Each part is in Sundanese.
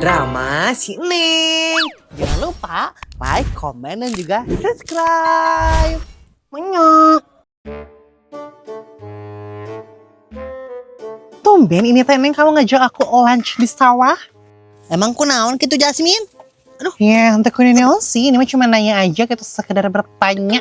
Drama si Neng. Jangan lupa like, komen, dan juga subscribe. Menyok. Tumben ini teh, Neng, kamu ngajak aku lunch di sawah. Emang kunaon gitu, Jasmine? Aduh, ya untuk kunaon sih, ini mah cuma nanya aja gitu, sekedar bertanya.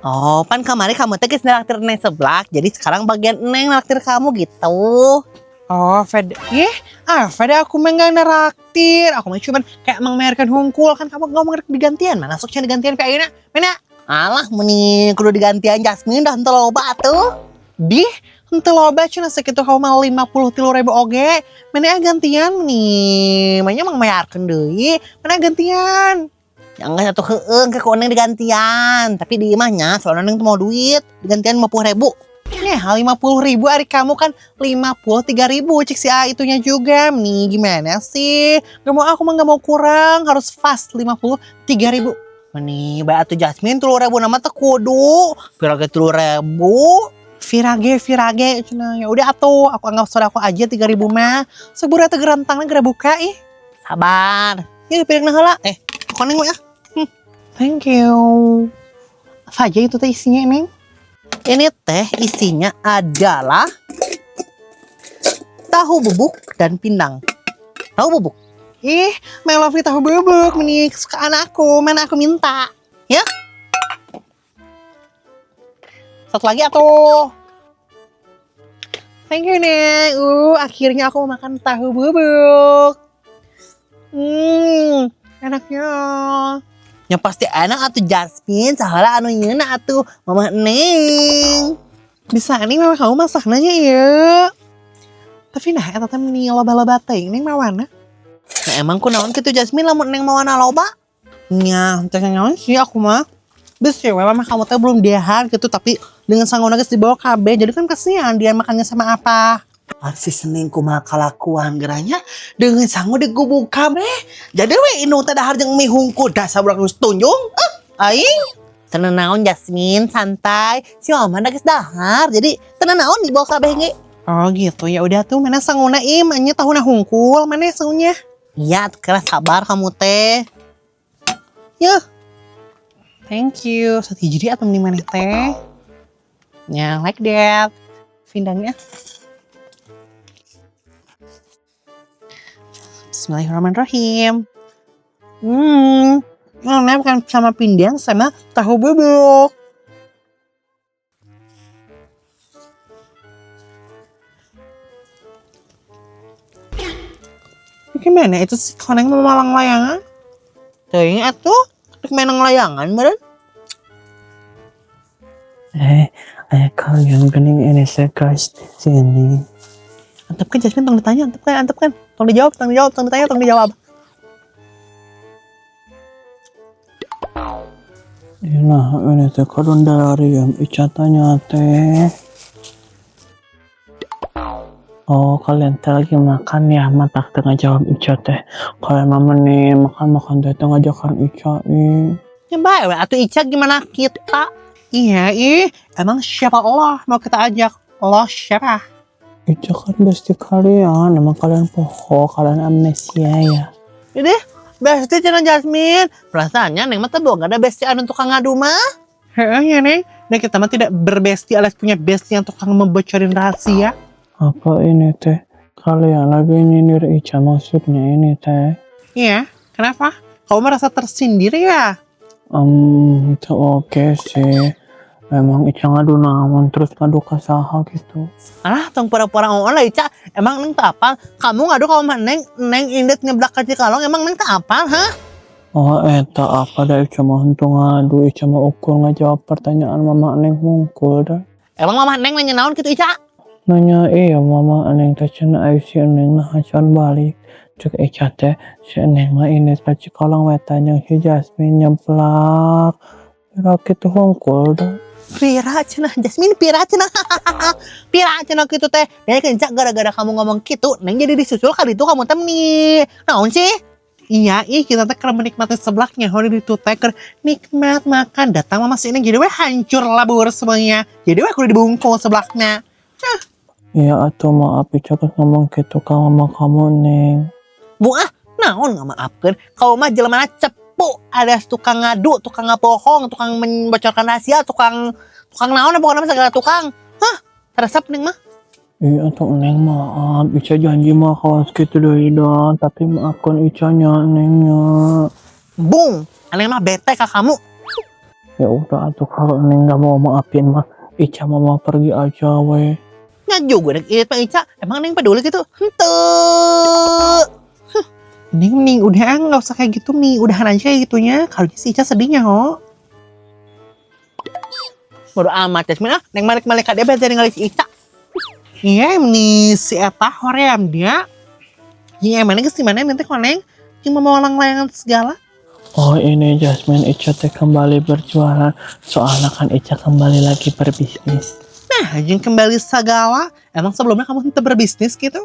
Oh, pan kamari kamu teh geus naraktir Neng seblak, jadi sekarang bagian Neng naraktir kamu gitu. Oh, Fed, ih, ah, Fed, aku mah nggak neraktir. Aku mah cuma kayak mengmerkan hungkul, kan kamu ngomong digantian. Mana sok digantian kayak ayeuna? Mana? Alah, meni kudu digantian, Jasmine, dah henteu loba atuh. Dih, henteu loba cenah, segitu kamu mah 53 ribu oge. Mana gantian nih? Mana emang mayarkeun deui? Mana gantian? Ya enggak satu heeh ke ku Neng digantian, tapi di imahnya soalnya Neng tuh mau duit, digantian 50 ribu. Nih, 50 ribu, ari kamu kan 53 ribu cek si A itunya juga. Nih, gimana sih? Gak mau, aku mah gak mau kurang, harus fast 53 ribu. Meni bae atuh, Jasmine, 3 ribu nama teh kudu. Pira ge 3 ribu. Virage, virage, cenah. Ya udah atuh, aku anggap aku aja 3 ribu mah. Seburu atuh gerantangnya geura buka ih. Sabar. Ya piringna heula. Eh, koneng ya. Thank you. Apa aja itu teh isinya, Neng? Ini teh isinya adalah tahu bubuk dan pindang. Tahu bubuk. Ih, my lovely tahu bubuk, meni kesukaan aku, mana aku minta. Ya. Satu lagi atuh. Thank you, Neng. Akhirnya aku mau makan tahu bubuk. Enaknya. Yang pasti enak atuh, Jasmine, sahala anu nyeuna atuh Mama Neng. Bisa nih memang kamu masak nanya ya. Tapi nah, eta teh meni loba-loba teuing, Neng, mawana. Nah, emang kunaon kitu, Jasmine, lamun Neng mawana loba? Nya, teh naon sih aku mah. Bes ya, mama kamu teh belum dahar gitu, tapi dengan sangona geus dibawa kabeh, jadi kan kasihan dia makannya sama apa. Masih Neng kumaha kalakuan geura nya, dengan sangu digubuk kabeh. Jadi we indung teh dahar jeung mie hungkul, dasar budak geus tunjung. Ah, aing. Teu naon, Jasmine, santai. Si mama da geus dahar, jadi teu naon dibawa kabeh ge. Oh gitu, ya udah tuh, mana sanguna ih, nya tahuna hungkul, mana sangunya? Iya, kira sabar kamu teh. Yuh. Thank you. Satu jadi atau mending mana teh? Ya, like that. Pindangnya. Bismillahirrahmanirrahim. Ini bukan sama pindang sama tahu bubuk. Gimana itu si koneng mau malang layangan? Teuing atuh, rek menang layangan meureun. Eh, eh, kalian gening ini guys di sini. Antep kan, Jasmine, tong ditanya, antep kan, antep kan. Tong dijawab, tong dijawab, tong ditanya, tong dijawab. Nah, ini teh kadon dari yang Ica tanya teh. Oh, kalian teh lagi makan ya, matak tengah jawab Ica teh. Kalian mama nih makan makan teh tengah ngajakan Ica nih. Ya bae we atuh Ica, gimana kita? Iya, ih, emang siapa Allah mau kita ajak? Allah siapa? Ica kan bestie kalian, emang kalian poho, kalian amnesia ya. Ini bestie cenah, Jasmine. Perasaannya Neng mah teh boga ada bestie anu tukang ngadu mah. Heeh ya, Neng. Nah, kita mah tidak berbestie alias punya bestie yang tukang membocorin rahasia. Apa ini teh? Kalian lagi nyindir Ica maksudnya ini teh? Iya, kenapa? Kamu merasa tersindir ya? Itu oke sih. Emang Ica ngadu naon, terus ngadu ka saha gitu? Alah, tong pura-pura ngomong lah, Ica. Emang Neng tak apal? Kamu ngadu kalau mah Neng, Neng indit nyeblak ke Cikalong, emang Neng tak apal, hah? Oh, eta apa dah, Ica mah henteu ngadu, Ica mah ukur ngajawab pertanyaan mama Neng hungkul dah. Emang mama Neng nanya naon gitu, Ica? Nanya iya mama Neng teh cenah ayo si Neng nah can balik. Cek Ica teh si Neng mah indit ka Cikalong wetan jeung si Jasmine nyeblak. Kira kitu hungkul dah. Pira cenah, Jasmine, pira cenah. Pira cenah gitu teh. Dan Ica gara-gara kamu ngomong gitu, Neng jadi disusul kali itu kamu tem nih. Naon sih? Iya, ih, kita teh keur menikmati seblaknya, hore itu teh keur nikmat makan. Datang mama si Neng, jadi we hancur labur semuanya. Jadi we kudu dibungkus seblaknya. Iya atuh, maaf Ica pas ngomong gitu ke mama kamu, Neng. Bu ah, Naon ngamaafkeun? Kau mah jelema cepu, ada tukang ngadu, tukang ngabohong, tukang membocorkan rahasia, tukang tukang naon pokoknya mah segala tukang. Hah, resep Neng mah. Iya tuh Neng, maaf, Ica janji mah kawas gitu deui dah, tapi maafkan Ica nya, Nengnya. Bung, Neng mah bete ka kamu. Ya udah atuh, kalau Neng nggak mau maafin mah, Ica mau pergi aja we. Nya juga dek ieu mah Ica, emang Neng peduli gitu? Henteu. Huh. Neng nih udah nggak usah kayak gitu nih, udahan aja kayak gitunya. Kalau si Ica sedihnya ho. Bodo amat Jasmine ah, Neng malik-malik ka dia bete ningali si Ica. Iya nih si eta hoream dia. Iya mana geus di mana nanti koneng cuma mau layangan segala. Oh ini Jasmine, Ica teh kembali berjualan, soalnya kan Ica kembali lagi berbisnis. Nah, jeung kembali segala. Emang sebelumnya kamu henteu berbisnis gitu?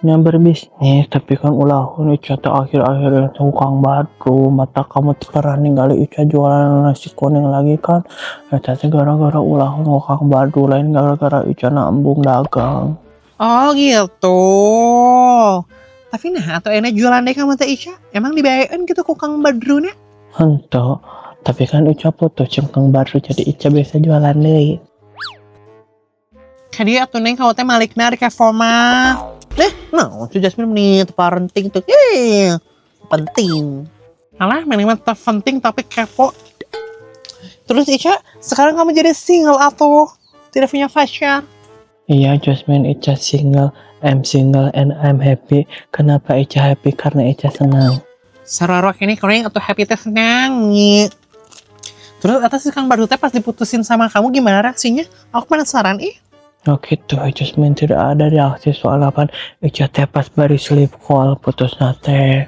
Nya berbisnis, tapi kan ulahun Ica teh akhir-akhir ini tukang batu, mata kamu teh pernah ninggali Ica jualan nasi kuning lagi kan? Eta teh gara-gara ulahun tukang batu, lain gara-gara Ica nambung dagang. Oh gitu. Tapi nah atau enak jualan deh kamu teh Ica. Emang dibayarin gitu ku Kang Badruna? Henteu, tapi kan Ica putus jeung Kang Badru, jadi Ica biasa jualan deui. Kadi atuh Neng kamu teh malikna rek mah. Eh, nah, si Jasmine nih teu penting tuh. Eh, penting. Alah, memang mah penting tapi kepo. Terus Ica, sekarang kamu jadi single atau tidak punya pacar? Iya Jasmine, Ica single, I'm single and I'm happy. Kenapa Ica happy? Karena Ica senang. Sararok ini keren atau happy teh senang nih. Terus atas si Kang Badru teh pas diputusin sama kamu gimana reaksinya? Aku penasaran ih. Oh gitu, Jasmine tidak ada reaksi soal apa. Ica teh pas bari sleep call putus teh.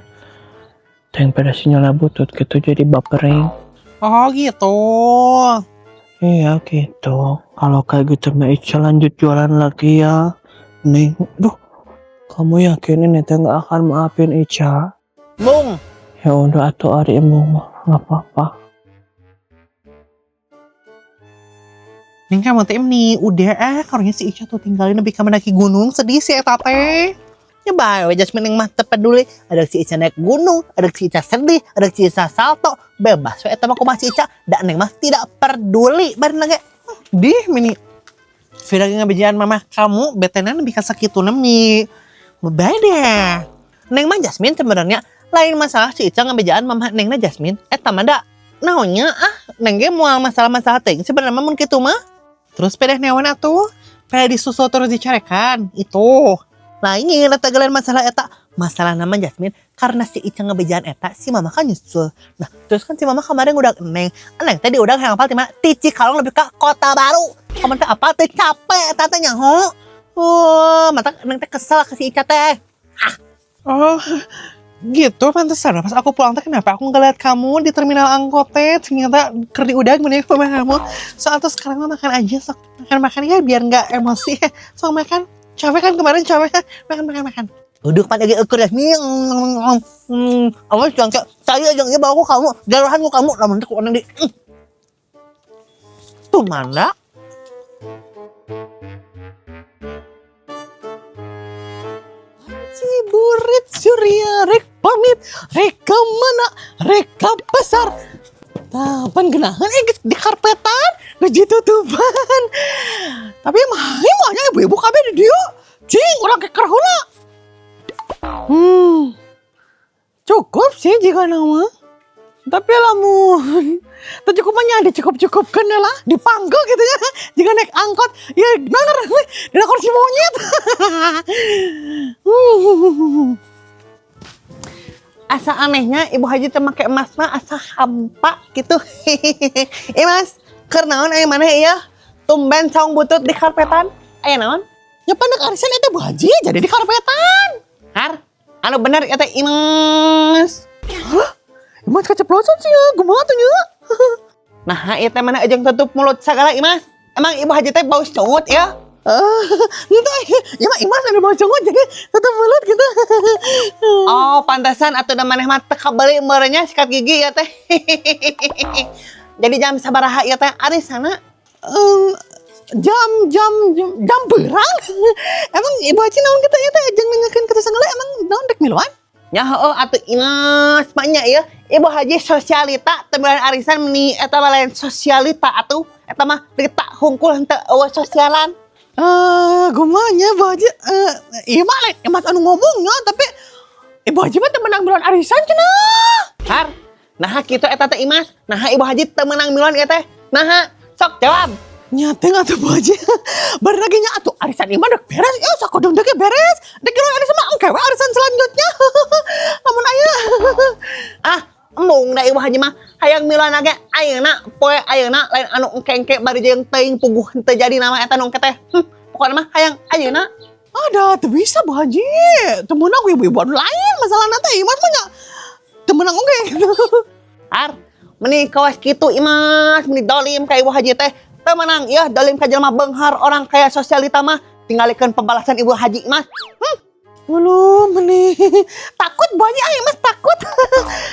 Teng pada sinyalnya butut gitu jadi bapering. Oh gitu. Iya gitu. Kalau kayak gitu mah Ica lanjut jualan lagi ya. Nih, duh. Kamu yakin ini teh nggak akan maafin Ica? Bung, Ya udah atuh ari embung mah nggak apa-apa. Neng kamu teh nih udah ah karunya si Ica tuh tinggalin lebih ke mendaki gunung sedih sih eta teh. Ya bae we Jasmine yang mah teu peduli. Ada si Ica naik gunung, ada si Ica sedih, ada si Ica salto, bebas we eta mah kumaha si Ica. Da Neng mah tidak peduli bareng ge. Dih mini Vida ngebejaan mama kamu betenan lebih kasakituna nih. Bae deh. Neng mah Jasmine sebenarnya lain masalah si Ica ngebejaan mama Nengna Jasmine. Eta mah da naonnya ah Neng ge moal masalah-masalah teuing sebenarnya mah mun kitu mah. Terus pedah newan atuh. Pedah disusul terus dicarekan. Itu. Lain eta geulan masalah eta. Masalah nama Jasmine karena si Ica ngebejaan eta si mama kan nyusul. Nah, terus kan si mama kemarin udah Neng. Neng tadi udah yang apal ti mana? Ti Cikalong lebih ke Kota Baru. Kamu teh apa teh capek eta teh nyaho. Oh, mata Neng teh kesel ke si Ica teh. Oh, gitu pantesan pas aku pulang teh kenapa aku nggak lihat kamu di terminal angkot teh ternyata keur diudag mana sama kamu. Soal tuh sekarang mah makan aja sok, makan makan ya biar nggak emosi. Sok makan, capek kan kemarin, capek, makan makan makan. Udah pan lagi ukur Jasmine. Awas jangan kayak saya jangan bawa aku kamu, jarahan ku kamu lamun teh ku di. Tuh mana? Ciburit Surya rek pamit rek ke mana rek ke pasar tapan genahan eh geus di karpetan geus ditutupan tapi mah mah ibu-ibu kabeh di dieu cing urang keker heula. Cukup sih jika nama tapi lamun teu cukup mah nya dicukup-cukupkeun lah dipanggil gitu ya jika naik angkot ya bener dina kursi monyet. Asa anehnya Ibu Haji teh make emas mah asa hampa gitu. Eh Mas, keur naon aya maneh ieu? Tumben saung butut di karpetan. Aya naon? Ya panak arisan eta Bu Haji jadi di karpetan. Har, anu bener eta Imas. Hah? Imas keceplosan sih ya, kumaha tuh nya? Nah, ieu teh mana ejeng tutup mulut sagala Imas. Emang Ibu Haji teh bau sungut ya? Entah, ya mah Imas ada bau sungut jadi tutup mulut gitu. Oh, pantasan atuh da maneh mah teu kabeli meureunnya sikat gigi ya teh. Jadi jam sabaraha ieu teh arisana? Jam jam jam jam berang. Emang Ibu Haji naon kita ya teh jeung nanyakeun kitu sagala, emang naon rek miluan? Nya heueuh atuh, Imas, maknya ya. Ibu Haji sosialita teu miluan arisan, meni eta mah lain sosialita atuh. Eta mah lita hungkul, henteu euweuh sosialan. Eh, kumaha nya, Bu Haji? Eh, ieu mah lain Imas anu ngomongnya, tapi Ibu Haji mah teu meunang miluan arisan cenah. Har, naha kitu eta teh, Imas? Naha Ibu Haji teu meunang miluan ieu teh? Naha? Sok jawab. Nya teh atuh, Bu Haji. Bari lagi nya atuh arisan ieu mah dek beres, ya sakodong dek beres. Dek kira arisan mah engke we arisan selanjutnya. Lamun aya. Ah, embung da Ibu Haji mah hayang miluan ge ayeuna, poe ayeuna, lain anu engke-engke bari jeung teuing puguh henteu jadi nama eta nu engke teh. Pokokna mah hayang ayeuna. Ada, teu bisa, Bu Haji. Teu meunang ku ibu-ibu anu lain masalahna teh, Imas mah nya teu meunang oge gitu. Har, meni kawas kitu, Imas, meni dolim ka Ibu Haji teh. Teu meunang ieu dolim ka jelema beunghar, orang kaya sosialita mah tinggalikeun pembalasan Ibu Haji, Mas. Belum meni takut, Bu Haji, ah, Imas takut.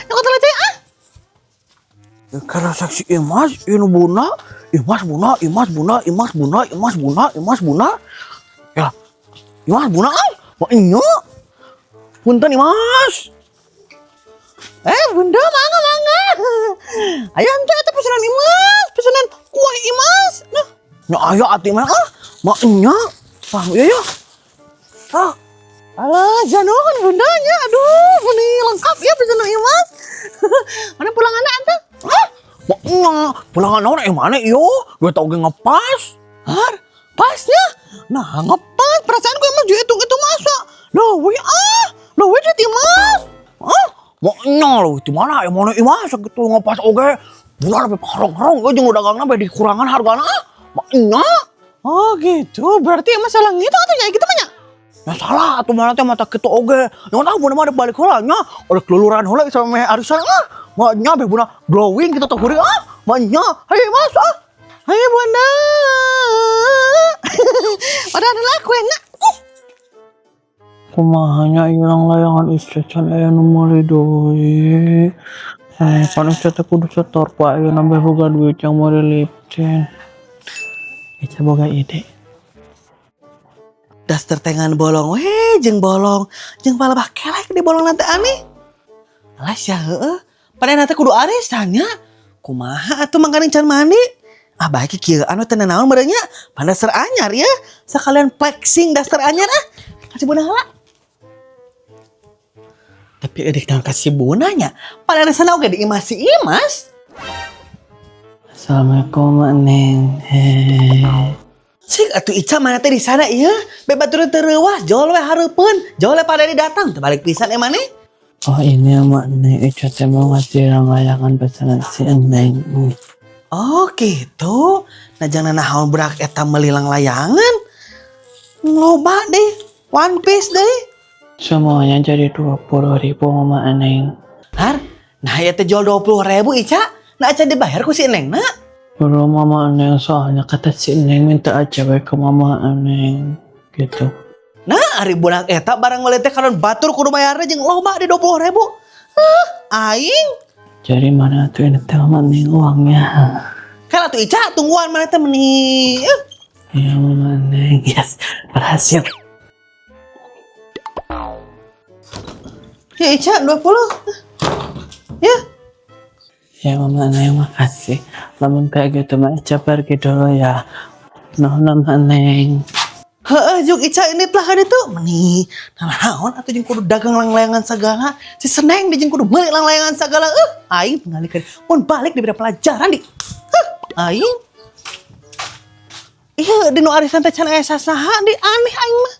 Takut aja ah. Karena saksi Imas, ini buna, Imas buna, Imas buna, Imas buna, Imas buna, Imas buna. Ya, Imas buna ah, mau inyo. Punten, Imas. Eh, Bunda, mangga mangga. Ayo ente eta pesanan Imas, pesanan kue Imas. Nah, Nya aya atuh mah ah, mau inyo. Ah, iya ya. Ah, alah, jangan bundanya. Aduh, ini lengkap ya pesanan Imas. Mana pulanganna ente? Ah, mau inyo. Pulangan naon eh mana iyo? Duit oge ngepas. Har, pasnya. Nah, ngepas. Perasaan gue emang juga hitung-hitung masa. Loh, wih ah. Loh, wih duit Imas. Ah, mau inyo loh, di mana ya mana Imas gitu ngepas oge. Buna lebih parong-parong jeung dagangna bae dikurangan hargana ah. Mau inyo. Oh gitu, berarti emang salah ngitung atau ya gitu banyak? Ya salah atuh mana teh mata kitu oge. Yang tahu buna mah ada balik heula nya. Oleh keluluran heula sama meh arisan ah. Mah nya beh buna glowing gitu tuh kuring ah. Mah nya, hayu Mas ah. Ayo, Bunda. Udah ada lah kuenya. Kumaha nya ieu langlayangan istri can aya nu meuli deui. Eh, pan istri teh kudu setor pak ieu nambah boga duit yang meuli liptin. Ica boga ide. Daster tengan bolong we jeung bolong jeung palebah kelek di bolong nanti aneh. Alah sia heueuh. Padahal nanti kudu arisan nya. Kumaha atuh mangkaning can mandi? Ah, baik kieu anu teu naon meureun nya. Pan daster anyar ya. Sekalian flexing daster anyar ah. Kasih Bunda heula. Tapi edek naon kasih Bunda nya. Padahal arisan oge di imah si Imas. Assalamualaikum, Mak Neng. Hehehe. Cik atuh Ica, mana teh di sana ieu? Be batur teu reuwas, jol we hareupeun. Jol we pada datang, teu balik pisan emang nih. Oh ini ya, Mak Neng, Ica teh mau ngasih layangan pesanan si Neng. Oh gitu. Nah, jangan naon budak eta meuli langlayangan. Loba deh, one piece deh. Semuanya jadi 20.000, Mama Neng. Har, nah ya teh jual 20.000, Ica. Nah, acan dibayar ku si Neng na. Belum, Mama Neng, soalnya kata si Neng minta aja we ke Mama Neng gitu. Nah, ari budak eta barang meuli teh kalon batur kudu bayarna jeung loba di 20.000. Huh, aing. Jadi mana tuh ini teh, Mama Neng, uangnya? Kan atuh Ica, tungguan mana teh meni. Eh, Iya, Mama Neng, yes, berhasil. Ya Ica, 20. Ya. Ya, Mama Neng, makasih. Lamun kayak gitu mah Ica pergi dulu ya. Nuhun, Mama Neng. Heeh, juk Ica ini telah kan itu meni. Nah, naon atuh jeung kudu dagang langlayangan segala. Si Seneng di jeung kudu meuli langlayangan segala. Eh, aing tingalikeun mun balik diberi pelajaran di. Huh, aing. Iya, di nu arisan teh can aya sasaha di, aneh aing mah.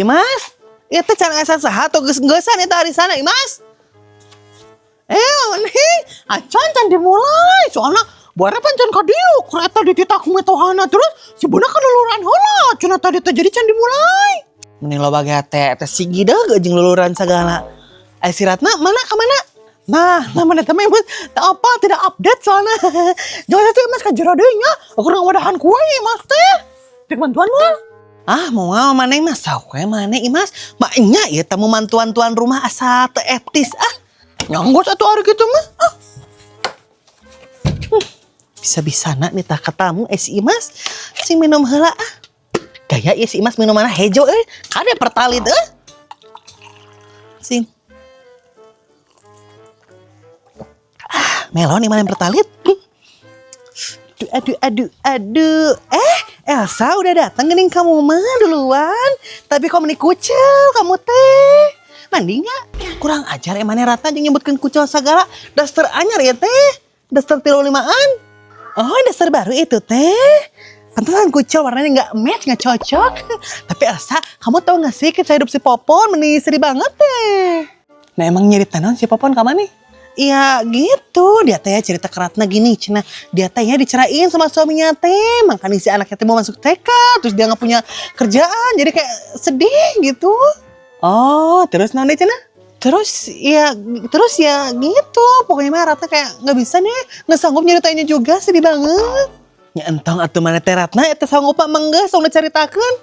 Imas, ieu teh can aya sasaha atau geus geusan eta arisan, Imas? Eh, nih, acan can dimulai. Soalnya buara pan can ka dieu, kereta dititah ku mitohana terus si Bunda kaluluran heula. Cenah tadi teh jadi can dimulai. Mending loba ge teh teh sigi deuk jeung luluran segala. Eh, si Ratna mana ka mana? Nah, namanya teh Imas tak apa tidak update soalnya. Jangan satu Imas ka jero deui nya. Aku kurang wadahan kue Imas teh. Dek bantuan moal? Ah, mau ngapa maneh mah sok we maneh, Imas. Maknya ieu tamu mantuan tuan rumah asa teu etis ah. Nyanggot atuh ari kitu mah. Ah. Bisa-bisana nih tah ketamu eh si Imas. Sing minum heula ah. Gaya ieu si Imas minumanna hejo euy. Kade Pertalite euy. Melon ini pertalit. Aduh, aduh, aduh, aduh. Eh, Elsa udah datang gening kamu mah duluan. Tapi kok meni kucel kamu teh. Mandi nggak? Kurang ajar emangnya Ratna jeung nyebutkeun kucel segala. Daster anyar ya teh. Daster 35-an. Oh, daster baru itu teh. Pantesan kucel warnanya nggak match, nggak cocok. Tapi Elsa, kamu tahu nggak sih kisah hidup si Popon meni sedih banget deh. Nah, emang nyerita naon si Popon kamu nih? Iya gitu, dia teh cerita ke Ratna gini, cenah dia teh ya diceraiin sama suaminya teh, makanya si anaknya teh mau masuk TK, terus dia nggak punya kerjaan, jadi kayak sedih gitu. Oh, terus naon cenah? Terus ya gitu, pokoknya mah Ratna kayak nggak bisa nih, nggak sanggup nyeritainnya juga, sedih banget. Ya entong atuh mana teh Ratna, eta sanggup pak mangga, sanggup diceritakeun.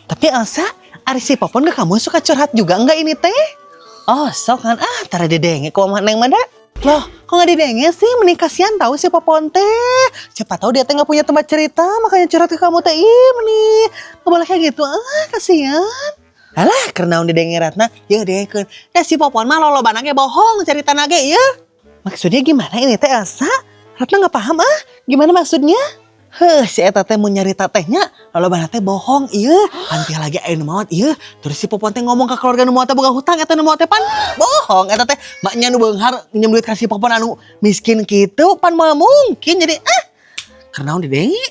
Tapi Elsa, ari si Popon ke kamu suka curhat juga enggak ini teh? Oh, sok kan ah, tara didenge ku mama neng mah da. Loh, kok nggak didenge sih? Mending kasihan tahu si Popon teh. Siapa tahu dia teh nggak punya tempat cerita, makanya curhat ke kamu teh. Ih, meni nggak boleh kayak gitu. Ah, kasihan. Alah, karena didenge Ratna, ya dengekeun. Ya si Popon mah lolobana ge bohong cerita nage ya. Maksudnya gimana ini teh Elsa? Ratna nggak paham ah. Gimana maksudnya? Heh, si eta teh mau nyarita tehnya, lolobana teh bohong, iya. Panti lagi aya nu maot, iya. Terus si Popon teh ngomong ke keluarga nu maot teh boga hutang, eta nu maot teh pan bohong. Eta teh maknya nu beunghar nginjem duit ka si Popon anu miskin kitu, pan moal mungkin jadi ah. Karena didenge.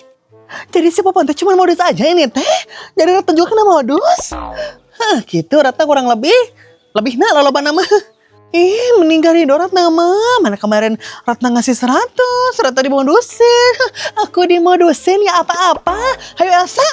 Jadi si Popon teh cuma modus aja ini teh. Jadi Ratna juga kena modus. Hah, gitu Ratna kurang lebih. Lebih na lolobana mah. Ih, meninggal di Ratna mah. Mana kemarin Ratna ngasih 100, Ratna dimodusin. Aku dimodusin ya apa-apa. Hayo Elsa.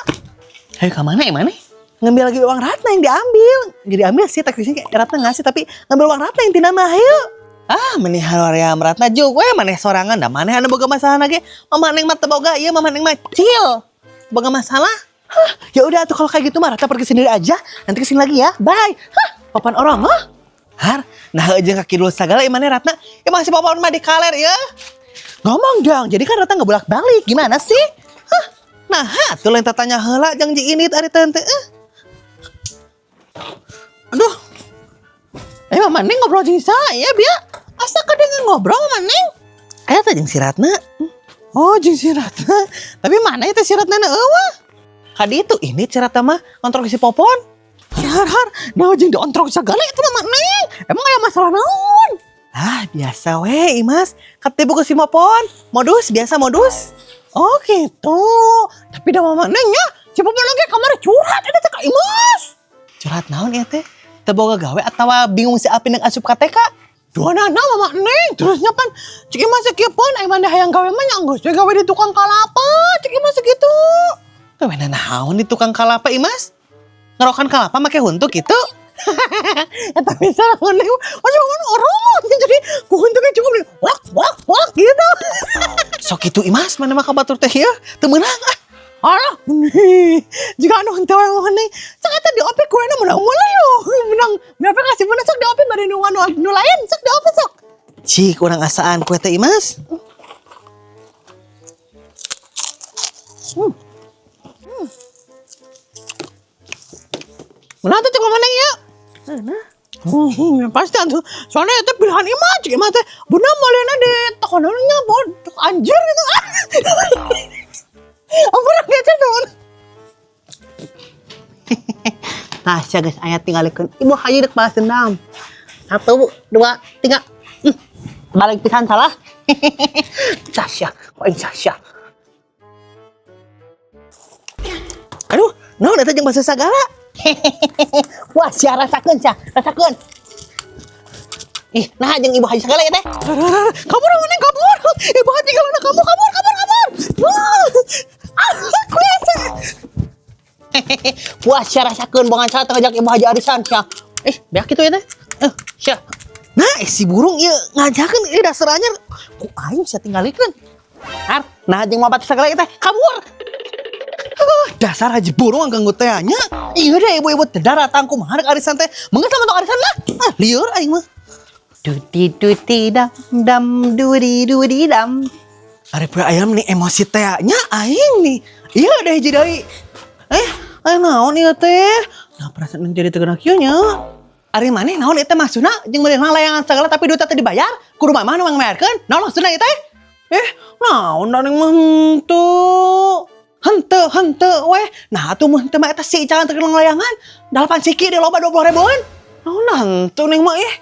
Hayo ke mana ya mana? Ngambil lagi uang Ratna yang diambil. Jadi ambil sih teknisnya kayak Ratna ngasih tapi ngambil uang Ratna yang tina mah. Hayo. Ah, meni haroream Ratna juga we maneh sorangan da maneh anu boga masalah lagi. Mama neng mah teu boga, ieu mama neng mah chill. Boga masalah? Hah, ya udah tuh kalau kayak gitu mah Ratna pergi sendiri aja. Nanti kesini lagi ya. Bye. Hah, papan orang mah. Har, nah aja kaki dulu segala imane Ratna. Ya masih papan mah di kaler ya. Ngomong dong, jadi kan Ratna nggak bolak-balik. Gimana sih? Hah? Nah, tuh lain tanya heula jang ji ini tadi tante. Eh. Aduh. Eh, Mama Neng ngobrol jeung saya, bia. Asa kadengeun ngobrol Mama Neng? Aya teh jeung si Ratna. Oh, jeung si Ratna. Tapi mana itu si Ratna na euweuh? Kadi itu ini si Ratna mah ngontrol si Popon. Har har, nah jeung diontrol segala itu Mama Neng. Emang aya masalah naon? Ah, biasa we, Imas. Katipu ke si Popon. Modus, biasa modus. Oh gitu. Tapi dah Mama Neng nya, si Popon lagi kamar curhat eta teh ka Imas. Curhat naon ya teh? Teu boga gawe atawa bingung si Apin yang asup ka TK? Dua nana Mama Neng, terusnya pan cik Imas kieu pun aya maneh hayang gawe mah nya geus we gawe di tukang kalapa. Cik Imas gitu. Gawe naon di tukang kalapa Imas? Ngerokan kalapa make huntu gitu? Eta bisa neng, masih ngomong orang jadi ku huntuknya cukup nih, wak wak wak gitu. Sok itu Imas mana mah ka batur teh ya, teu meunang ah. Alah, nih, jika anu henteu orang nih, sok eta di OP kuena menang mulai yo, menang berapa kasih menang sok di OP bari nu anu nu lain sok di OP sok. Cik urang asaan kue teh Imas. Menang tuh cek menang ya. Pasti atuh. Soalnya itu pilihan Imas, cek Imas teh bunda malena di tokonnya bod anjir gitu. Ampun ngece dong. Tasya guys, ayat tinggalikeun. Ibu haji dek balas dendam. 1, 2, 3. Balik pisan salah. Tasya, kok aing Tasya. Aduh, naon eta jeung basa sagala? Wah, sia rasakeun sia, rasakeun. Ih, nah jeung ibu haji sagala ya teh. Kabur mana kabur. Ibu haji kalau kabur kabur kabur kabur. Wah. Ah, kuasa. Wah, sia rasakeun bongan salah ngajak ibu haji arisan sia. Eh, beak kitu ya teh. Eh, sia. Nah, si burung ieu ngajakeun ieu dasar anyar. Ku aing sia tinggalikeun. Har, nah jeung mabat sagala teh kabur. Dasar haji burung ganggu teh nya. Iya deh ibu-ibu teh daratang kumaha rek arisan teh. Mangga sama tong arisan lah. Ah, lieur aing mah. Duti duti dam dam duri duri dam. Ari poe ayam nih emosi teh nya aing nih. Iya deh hiji deui. Eh, aya naon ieu teh? Nah, perasaan jadi teu geuna kieu nya. Ari maneh naon eta maksudna jeung meuli layangan segala tapi duit teh dibayar? Kudu mama nu ngabayarkeun? Naon maksudna ieu teh? Eh, naon da Neng mah henteu. Henteu, henteu weh. Nah, atuh mun henteu mah eta si Ica nganterkeun layangan. 8 siki deui loba 20 ribuan. Naon lah henteu Neng mah ih.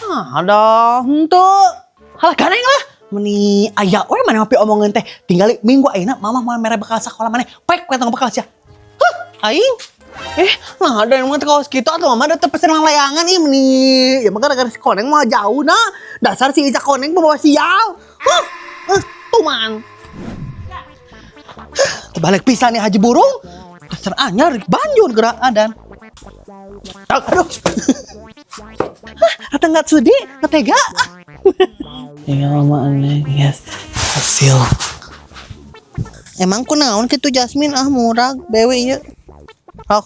Ah, ada henteu. Halah ganeng lah. Meni aya we maneh mah omongeun teh. Tinggali minggu ayeuna mama mau mere bekal sakola maneh. Pek we tong bekal sia. Huh, aing. Eh, nah ada yang mau kaos gitu atau mama ada pesen layangan ih meni. Ya mah gara-gara si koneng mah jauh nah. Dasar si Ica koneng pembawa sial. Huh, tuman. Terbalik pisan nih Haji Burung. Dasar anyar banjur gerak adan. Aduh. Hah, atau nggak sudi, nggak tega. Iya mama Neng, yes. Hasil. Emang kunaon gitu Jasmine ah murag bewe ieu. Oh.